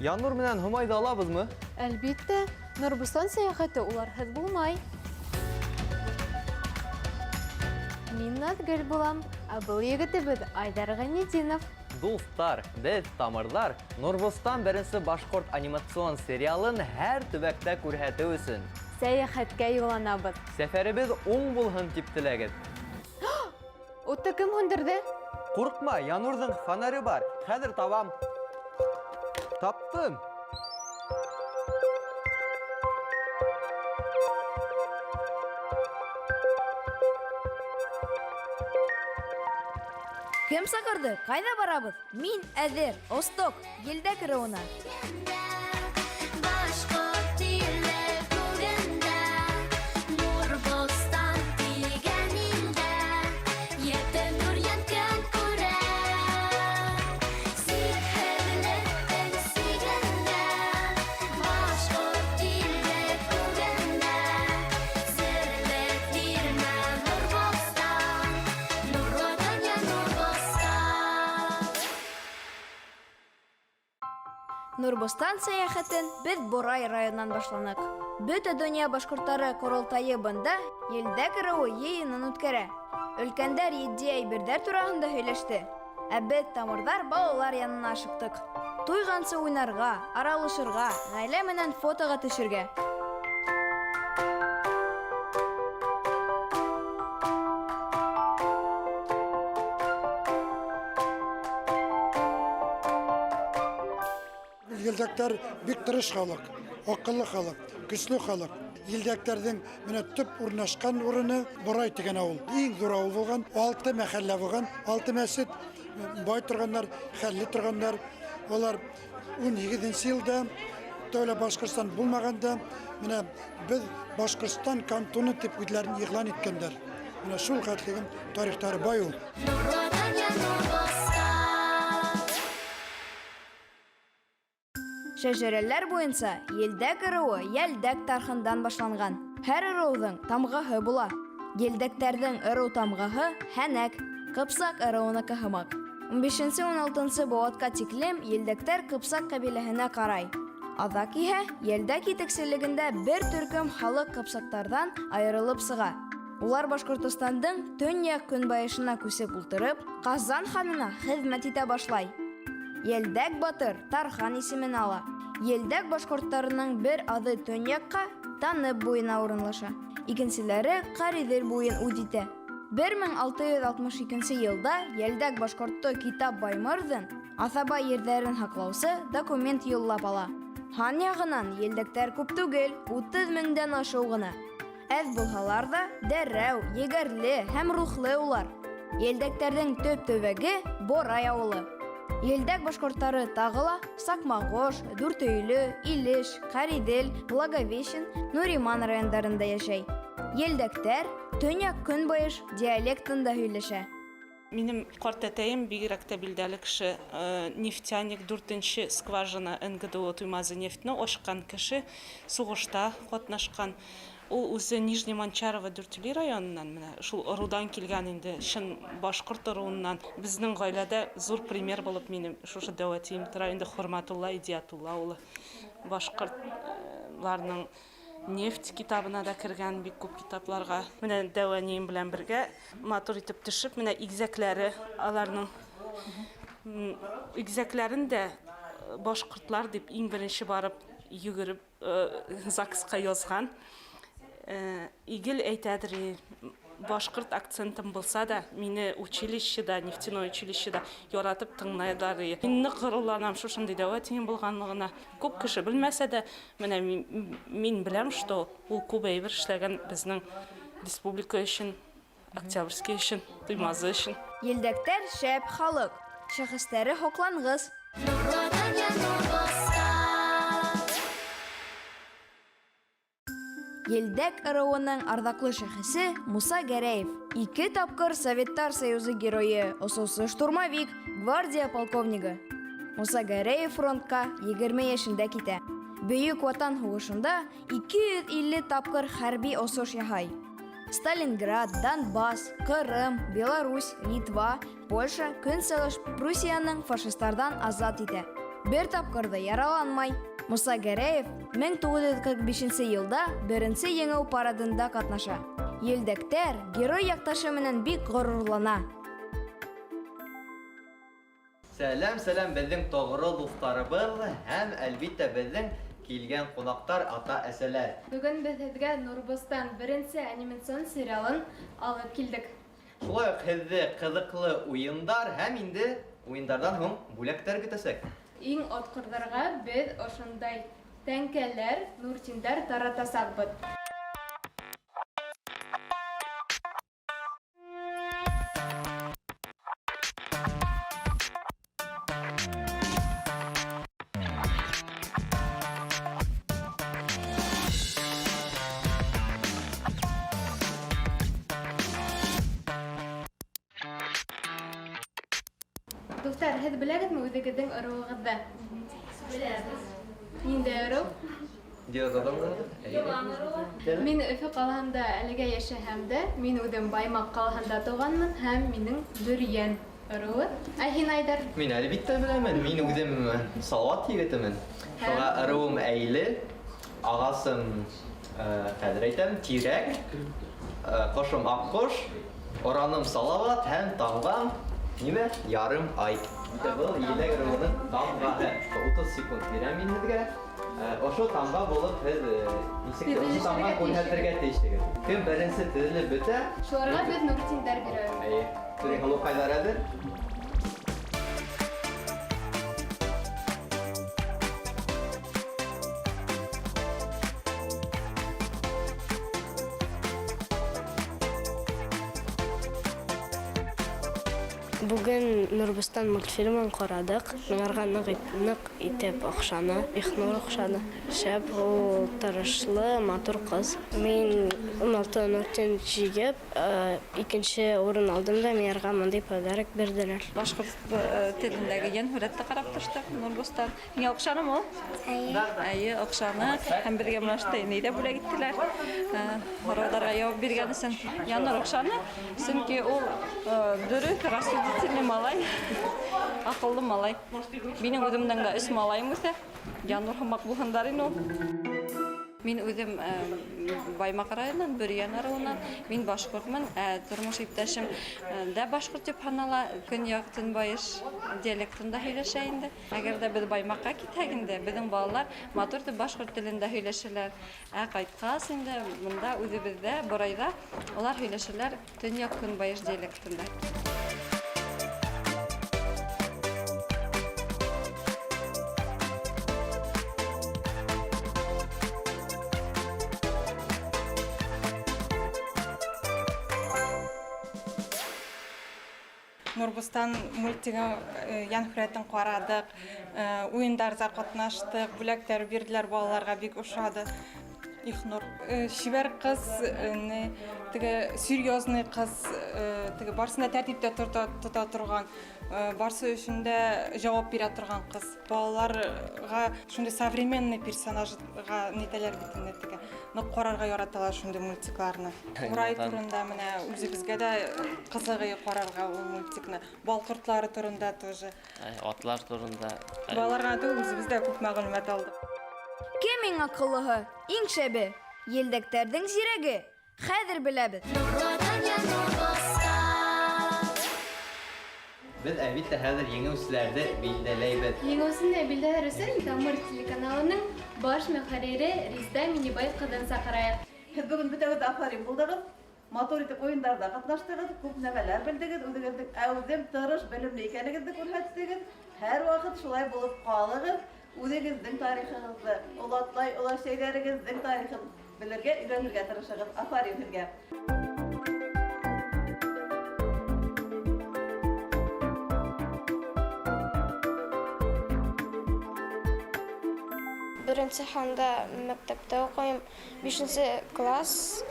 Янур менән Һомайҙы алабыҙмы? Әлбиттә, Нурбостан сәйәхәте уларһыҙ булмай. Мин Наҙгөл булам, ә был егетебеҙ Айҙар Ғәйнетдинов. Дуҫтар, беҙ Тамырҙар Нурбостан беренсе башҡорт анимацион сериалын һәр төбәктә күрһәтеү өсөн сәйәхәткә юлланабыҙ. Сәфәребеҙ уң булһын тип теләгеҙ. Утты кем һүндерҙе? Ҡурҡма, Янурҙың фонаре бар. Хәҙер табам. Таптым. Кем саҡырҙы? Ҡайҙа барабыҙ? Мин әҙер, Осток, елдә кереүенә. Башҡорт иле күгендә, Нурбостан тигән илдә, Ете нур янкан күрә. Сикһеҙлектең сигендә, Башҡорт иле күгендә, Серле тирмә Нурбостан, Нурлы донъя Нурбостан. Нурбостан сәйәхәтен беҙ Борай районынан башланыҡ. Бөтә донъя башҡорттары ҡоролтайы бында елдәк ырыуы йыйынын үткәрә. Өлкәндәр етди әйберҙәр тураһында һөйләште. Ә беҙ тамырҙар балалар янына ашыҡтыҡ. Туйғансы уйнарға, аралашырға, ғаилә менән фотоға төшөргә. Елдәктәр бик тырыш халыҡ, аҡыллы халыҡ, көслө халыҡ. Елдәктәрҙең менә төп урынлашҡан урыны Борай тигән ауыл. Иң ҙур ауыл булған, 6 мәхәллә булған, 6 мәсет, бай торғандар, хәлле торғандар. Улар 18 йылда тәүлә Башҡортостан булмағанда, менә беҙ Башҡортостан кантоны тип үҙләрен иғлан иткәндәр. Менә шул хәтлегем тарихтары бай ул. Нурлы донъя Нурбостан. Шәжәрәләр буйынса елдәк ырыуы йәлдәк тархындан башланған. Һәр ырыуҙың тамғаһы була. Елдәктәрҙең ырыу тамғаһы һәнәк, Ҡыпсаҡ ырыуыныҡы һымаҡ. 15-16 быуатҡа тиклем елдәктәр Ҡыпсаҡ ҡәбиләһенә ҡарай. Аҙаҡ иһә елдәк етәкселегендә бер төркөм халыҡ ҡыпсаҡтарҙан айырылып сыға. Улар Башҡортостандың төньяҡ-көнбайышына күсеп ултырып, Ҡазан ханына хеҙмәт итә башлай. Елдәк батыр Тархан исемен ала. Елдәк башҡорттарының бер аҙы төньяҡҡа Танып буйына урынлаша. Икенселәре Ҡариҙел буйын үҙ итә. 1662 йылда Елдәк башҡортто Китап Баймырҙин Аҫаба ерҙәрен һаҡлаусы документ юллап ала. Һан яғынан елдәктәр күп түгел, 30 меңдән ашыу ғына. Әҙ булһалар ҙа, дәррәү, егәрле һәм рухлы улар. Елдәктәрҙең төп төбәге Борай ауылы. Елдәк башҡорттары тағы ла Саҡмағош, Дүртөйлө, Илеш, Ҡариҙел, Благовещен, Нуриман райондарында йәшәй. Елдәктәр төньяҡ-көнбайыш диалектында һөйләшә. Минем ҡартәтәйем бигерәк тә билдәле кеше, нефтяник, 4-нче скважина НГДО Туймазы нефтне ашҡан кеше, суғышта ҡатнашҡан. Ул үҙе Нижний Манчарово Дүртөйлө районынан, менә шул ырыуҙан килгән инде, чын башҡорт ырыуынан. Беҙҙең ғаиләдә ҙур пример булып минем шушы дәүәтием тора инде, Хөрмәтулла Идиәтулла улы. Башҡортларның нефть китабына да кергән бик күп китапларға. Менә дәүәнием белән бергә матур итеп төшөп, менә игезәкләре, аларның игезәкләрен дә башҡортлар дип иң беренче барып йүгереп ЗАГСҡа язған. Игел әйтәдер, башҡорт акцентым булса да, мине училищеда, нефтяной училищеда яратып тыңлайҙар. Мин ныҡ ғорурланам шушындай дәүәтием булғанлығына. Күп кеше белмәсә дә, менә мин беләм, что ул күп әйбер эшләгән безнең республика өчен, Октябрьский өчен, Туймазы өчен. Елдәктәр шәп халыҡ, шәхестәре һоҡланғыс. Нурлы донъя Нурбостан. Елдәк ырыуының арҙаҡлы шәхесе Муса Гәрәев. 2 тапҡыр Советтар Союзы геройы, осоусы штурмовик, гвардия полковнигы. Муса Гәрәев фронтҡа 20 йәшендә китә. Бөйөк Ватан һуғышында 250 тапҡыр хәрби осош яһай. Сталинград, Донбасс, Ҡырым, Беларусь, Литва, Польша, Көнсығыш Пруссияның фашистарҙан азат итә. Бер тапҡыр ҙа яраланмай. Муса Гәрәев 1945 йылда беренсе еңеү парадында ҡатнаша. Елдәктәр герой яҡташы менән бик ғорурлана. Сәләм, сәләм беҙҙең тоғро дуҫтарыбыҙ һәм әлбиттә беҙҙең килгән ҡунаҡтар, ата-әсәләр. Бөгөн беҙ һеҙгә Нурбостан беренсе анимацион сериалын алып килдек. Шулай уҡ һеҙҙе ҡыҙыҡлы уйындар һәм инде уйындарҙан һуң бүләктәр көтәсәк. Иң отҡорҙарға беҙ ошондай тәңкәләр, нуртиндәр таратасаҡбыҙ. Дуҫтар, һеҙ беләгеҙме үҙегеҙҙең ырыуығыҙҙы? Беләбеҙ. Ниндәй ырыу? Мин Өфө ҡалаһында әлегә йәшәһәм дә, мин үҙем Баймаҡ ҡалаһында тыуғанмын һәм минең Бөрйән ырыуы. Ә һин, Айдар? Мин әлбиттә беләмен. Мин үҙем Салауат егетемен. Шуға ырыуым Әйле, ағасым, хәҙер әйтәм, Тирәк, ҡошом Аҡҡош, ораным Салауат һәм тамғам нимә? Ярым ай. Был Еләк ырыуының тамғаһы. 30 секунд бирәм мин һеҙгә. Ошо тамға булып һеҙ нисек тә ошо тамға күрһәтергә тейешһегеҙ. Кем беренсе теҙелеп бөтә? Шуларға беҙ нуртиндәр бирәбеҙ. Эйе. Түрә һылыуҡайҙар әҙер. Бүген Нурбостан мультфильмын ҡарадыҡ. Миңәргә ныҡ итеп оҡшаны, Ихнур оҡшаны. Шәп, ул тырышлы, матур ҡыҙ. Мин 16 нуртин җыйып, икенче урын алдым да, миңәргә мондый подарок бирҙеләр. Башҡорт телендәге йәнһүрәтте ҡарап төштөк Нурбостан. Һиңә оҡшанымы ул? Әйе. Әйе, оҡшаны. Һәм беҙгә бына шундай ни ҙә бүләк иттеләр. Һорауҙарға яуап биргән өсөн Янур оҡшаны, сөнки ул дөрөҫ, рассудительный малай, аҡыллы малай. Минең үҙемдең дә өс малайым үҫә. Янур һымаҡ булһындар ине ул. Мин үҙем Баймаҡ районынан, Бөрйән ырыуынан, мин башҡортмон, тормош иптәшем дә башҡорт тип һанала, көньяҡ төнбайыш диалектында һөйләшә инде. Әгәр ҙә беҙ Баймаҡҡа китһәк инде, беҙҙең балалар матур итеп башҡорт телендә һөйләшәләр. Ә ҡайтҡас инде бында үҙебеҙҙә, Борайҙа улар һөйләшәләр төньяҡ көнбайыш диалектында. Нурбостан мультигы йәнһүрәтен ҡарадыҡ, уйындарҙа ҡатнаштыҡ, бүләктәр бирҙеләр балаларға, бик ошады. Ихнур. Сибәр ҡыҙ, теге серьезный ҡыҙ, теге барысын да тәртиптә тота торған, барысы өсөн дә жауап бирә торған ҡыҙ. Балаларға шундай современный персонажға нитәләр бит инде теге. Ныҡ ҡарарға яраталар шундай мультикларны. Ҡурай турында менә үзебезгә дә ҡыҙығы ҡарарға ул мультикны. Бал ҡортлары турында тоже. Ай, атлар турында. Балаларға түгел, үзебеҙ дә күп мәғлүмәт алдыҡ. Кем иң аҡыллыһы, иң шәбе? Елдәктәрҙең зирәге. Хәҙер беләбеҙ. Беҙ әлбиттә хәҙер еңеүселәрҙе билдәләйбеҙ. Еңеүсене билдәләр өсөн Тамыр телеканалының баш мөхәррире Резеда Минибай ҡыҙын саҡырайыҡ. Һеҙ бөгөн бөтәгеҙ ҙә афарин булдығыҙ. Матур итеп уйындарҙа ҡатнаштығыҙ, күп нәмәләр белдегеҙ, үҙегеҙҙең әүҙем, тырыш, белемле икәнегеҙҙе күрһәттегеҙ. Һәр ваҡыт шулай булып ҡалығыҙ. Үҙегеҙҙең тарихығыҙҙы, олатлай оләсәйҙәрегеҙҙең тарихын белергә, өйрәнергә тырышығыҙ. Афарин һеҙгә. Беренсе һанда мәктәптә уҡыйым, бишенсе класс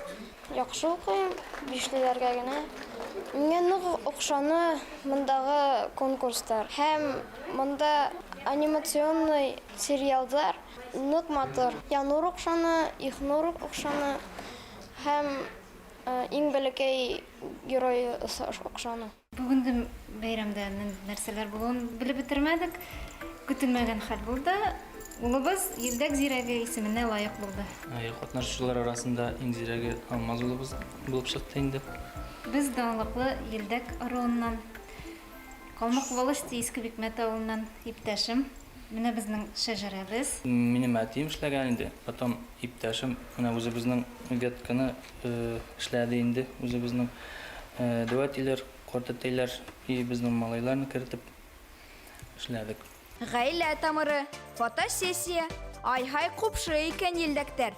яҡшы уҡыйым, бишлеләргә генә. Миңә ныҡ оҡшаны мындағы конкурстар һәм мында анимационный сериалдар ныҡ матур. Янур оҡшаны, Ихнур оҡшаны һәм иң бәләкәй герой оҡшаны. Бөгөнгө бәйрәмдә нәрсәләр булыуын белеп бөтөрмәдек. Көтөлмәгән хәл булды. Улыбыз Елдәк зирәге исеменә лаек булды. Катнашучылар арасында иң зирәге Алмаз улыбыз булып чыкты инде. Без данлыклы Елдәк ыруыннан, Калмык волости Иске Бикмәт авылыннан иптәшем. Менә безнең шәҗәрәбез. Минем әтием эшләгән инде, потом иптәшем менә үзебезнең ветканы эшләде инде, үзебезнең дәү әтиләр, картәтәйләр и безнең малайларны кертеп эшләдек. Гаилә тамыры, фотосессия, ай-һай купшы икән елдәктәр.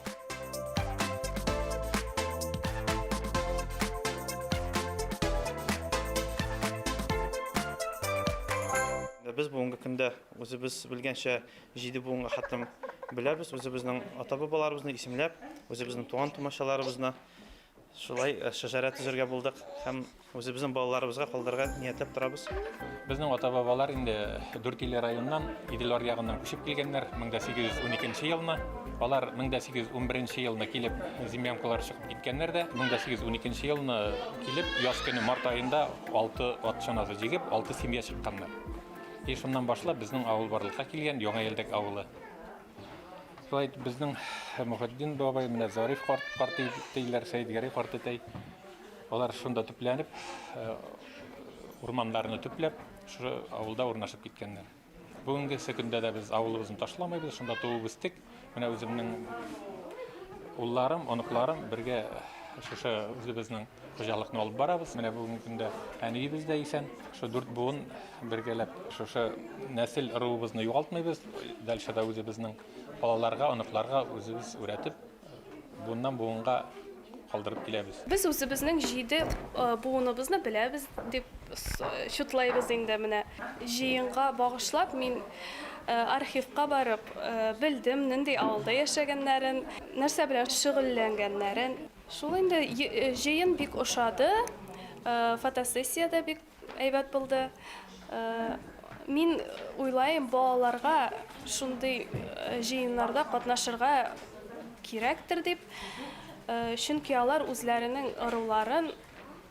Без бүгенге көндә үзебез белгәнчә җиде буынга хәтлем беләбез, үзебезнең ата-бабаларыбызны исемләп, үзебезнең туган-тумачаларыбызны шулай шәҗәрә төзергә булдык һәм үзебезнең балаларыбызга калдырырга ниятләп торабыз. Безнең ата-бабалар инде Дүртөйле районыннан Идел аръягыннан күчеп килгәннәр 1812 елны. Алар 1811 елны килеп землянкалар чыгып киткәннәр дә, 1812 елны килеп, яз көне март аенда 6 ат чанасы җигеп, 6 семья чыкканнар. И шуннан башлап безнең авыл барлыкка килгән, Яңа Елдәк авылы. Шулай итеп безнең Мөхетдин бабай, менә Зариф карт, картәтәйләр, Сәетгәрәй картәтәй, алар шунда төпләнеп, урманнарны төпләп, шушы авылда урнашып киткәннәр. Бүгенгесе көндә дә без авылыбызны ташламыйбыз, шунда туып үстек. Менә үземнең улларым, оныкларым бергә шушы үзебезнең хуҗалыкны алып барабыз. Менә бүгенге көндә әниебез дә исән. Шушы дүрт буын бергәләп шушы нәсел ыруыбызны югалтмыйбыз. Дальше да үзебезнең балаларга, оныкларга үзебез үрәтеп, буыннан буынга калдырып киләбез. Без үзебезнең җиде буыныбызны беләбез дип чутлайбыз инде менә. Җыенга багышлап мин архивка барып белдем, нинди авылда яшәгәннәрен, нәрсә белән шөгыльләнгәннәрен. Шул инде җыен бик ошады, фотосессия дә бик әйбәт булды. Мин уйлаем, балаларга шундый җыеннарда катнашырга кирәктер дип, чөнки алар үзләренең ыруларын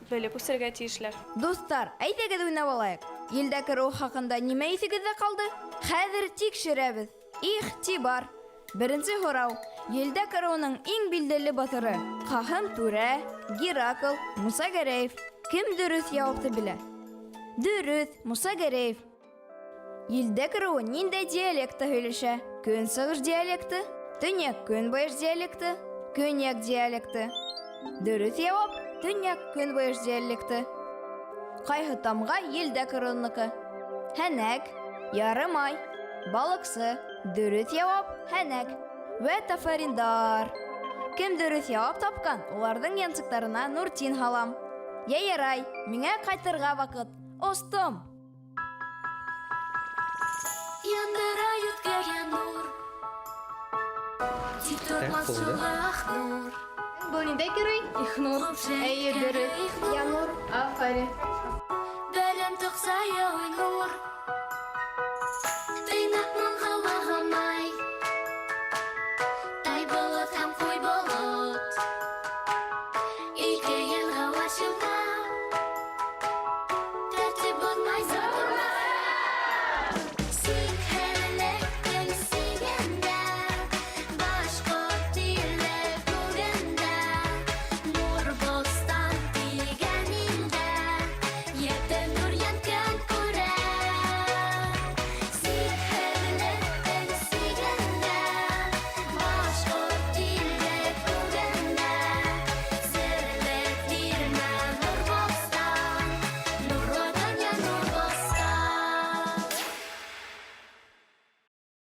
белеп үсәргә тиешләр. Дуслар, әйдәгез уйнап алайык. Елдәк ыруы хакында нимә исегездә калды? Хәзер тикшерәбез. Игътибар! Беренче һорау. Елдәк ыруының иң билдәле батыры? Каһым Түрә, Геракл, Муса Гәрәев. Кем дөрес явапты белә? Дөрес, Муса Гәрәев. Елдәк ыруы ниндәй диалектта һөйләшә? Көнчыгыш диалекты, төньяк-көнбайыш диалекты, көньяк диалекты. Дөрес явап, төньяк-көнбайыш диалекты. Кайһы тамга Елдәк ыруыныкы? Һәнәк, ярымай, балыксы. Дөрес явап, һәнәк. Вә тафариндар. Кем дөрес явап тапкан, уларның янсыктарына нуртин һалам. Йә ярай, миңа кайтырга вакыт. Остом! Яндыра йөткәгән нур. Тик тормас шулах нур. Был ниндәй герой? Ихнур. Әйе, дөрес. Янур. Афарин. Бәлем тыкса уйнур.